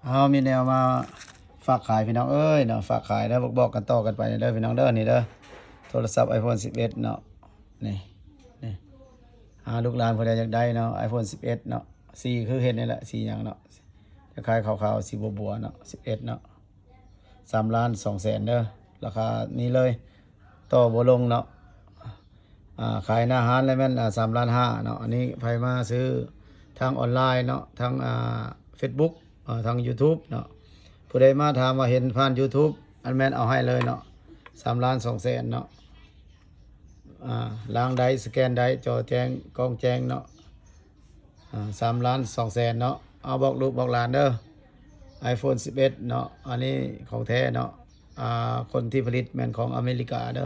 ເຮົາມີແນວມາຝາກຂາຍພີ່ນ້ອງເອີຍເນາະ ຝາກຂາຍເດີ ບອກໆກັນຕໍ່ກັນໄປເດີພີ່ນ້ອງເດີ ນີ້ເດີ ໂທລະສັບ iPhone ສິບເອັດເນາະ ນີ້ ນີ້ ຫາລູກຫຼານຜູ້ໃດຢາກໄດ້ເນາະ iPhone ສິບເອັດເນາະ ສີຄືເຫັນນີ້ແຫຼະ ສີຫຍັງເນາະ ຈະຂາຍຂາວໆ ສີບົວໆເນາະ ສິບເອັດເນາະ ສາມລ້ານສອງແສນເດີ ລາຄານີ້ເລີຍ ຕໍ່ບໍ່ລົງເນາະ ອ່າ ຂາຍໜ້າຮ້ານແລ້ວແມ່ນ ອ່າ ສາມລ້ານຫ້າເນາະ ອັນນີ້ໃຜມາຊື້ທາງອອນລາຍເນາະ ທາງ ອ່າ Facebook ອ່າ ທາງ YouTube ເນາະ ຜູ້ໃດມາຖາມວ່າເຫັນຜ່ານ YouTube ອັນແມ່ນເອົາໃຫ້ເລີຍເນາະ ສາມລ້ານສອງແສນເນາະ ອ່າ ລ້າງໄດ້ ສະແກນໄດ້ ຈໍແຈ້ງ ກ້ອງແຈ້ງເນາະ ອ່າ ສາມລ້ານສອງແສນເນາະ ເອົາບອກລູກບອກຫຼານເດີ iPhone ສິບເອັດເນາະ ອັນນີ້ຂອງແທ້ເນາະ ອ່າ ຄົນທີ່ຜະລິດແມ່ນຂອງອາເມລິກາເດີ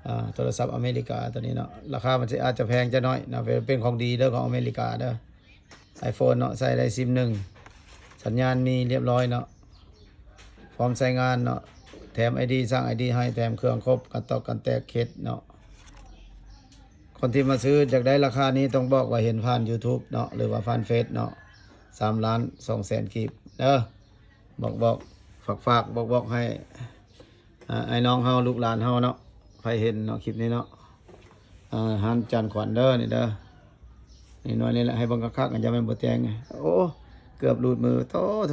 ອ່າ ໂທລະສັບອາເມລິກາຕົວນີ້ເນາະ ລາຄາມັນຊິອາດຈະແພງຈັກໜ້ອຍເນາະ ເປັນ ເປັນຂອງດີເດີ ຂອງອາເມລິກາເດີ iPhone ເນາະ ໃຊ້ໄດ້ຊິມໜຶ່ງ ສັນຍານມີລຽບຮ້ອຍເນາະ ພ້ອມໃຊ້ງານເນາະ ແຖມ ID ສ້າງ ID ໃຫ້ ແຖມເຄື່ອງຄົບ ກັນຕອກກັນແຕກເຄັດເນາະ ຄົນທີ່ມາຊື້ຢາກໄດ້ລາຄານີ້ຕ້ອງບອກວ່າເຫັນຜ່ານ YouTube ເນາະ ຫຼືວ່າຜ່ານເຟສເນາະ ສາມລ້ານສອງແສນກີບເດີ ບອກໆ ຝາກໆ ບອກໆໃຫ້ ອ່າ ອ້າຍນ້ອງເຮົາ ລູກຫຼານເຮົາເນາະ ໃຜເຫັນເນາະ ຄລິບນີ້ເນາະ ອ່າ ຮ້ານຈານຂວັນເດີ ນີ້ເດີ ນີ້ໜ່ວຍນີ້ແຫຼະ ໃຫ້ເບິ່ງຄັກໆ ຢ່າແມ່ນບໍ່ແຕ່ງ ໂອ້ ເກືອບຫຼຸດມື ໂທ້ໆໆ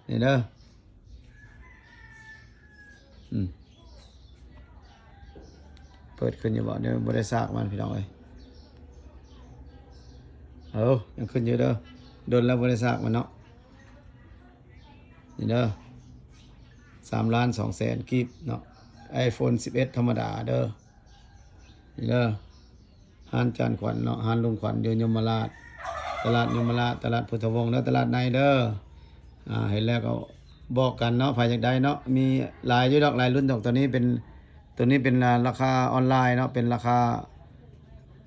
ໆ ນີ້ເດີ ອືມ ເປີດຂຶ້ນຢູ່ບໍ່? ເດີ ບໍ່ໄດ້ສາກມັນພີ່ນ້ອງເອີຍ ເອີ ຍັງຂຶ້ນຢູ່ເດີ ດົນແລ້ວບໍ່ໄດ້ສາກມັນເນາະ ນີ້ເດີ ສາມລ້ານສອງແສນກີບເນາະ iPhone ສິບເອັດທຳມະດາເດີ ນີ້ເດີ ຮ້ານຈານຂວັນເນາະ ຮ້ານລຸງຂວັນຢູ່ຍົມມະລາດ ຕະຫຼາດຍົມມະລາດ ຕະຫຼາດພຸດທະວົງເດີ ຕະຫຼາດໃນເດີ ອ່າ ເຫັນແລ້ວກໍບອກກັນເນາະ ໃຜຢາກໄດ້ເນາະ ມີຫຼາຍຢູ່ດອກ ຫຼາຍລຸ້ນດອກ ຕົວນີ້ເປັນ ຕົວນີ້ເປັນ ອ່າ ລາຄາອອນລາຍເນາະ ເປັນລາຄາ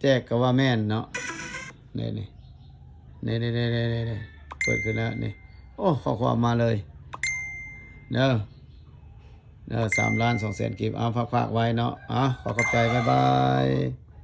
ແຈກກໍວ່າແມ່ນເນາະ ນີ້ໆ ນີ້ໆ ເປີດຂຶ້ນແລ້ວນີ້ ໂອ້ ຂໍ້ຄວາມມາເລີຍເດີ ເດີ ສາມລ້ານສອງແສນກີບ ເອົາ ຝາກໆໄວ້ເນາະ ເອົາ ຂໍຂອບໃຈ ບາຍບາຍ.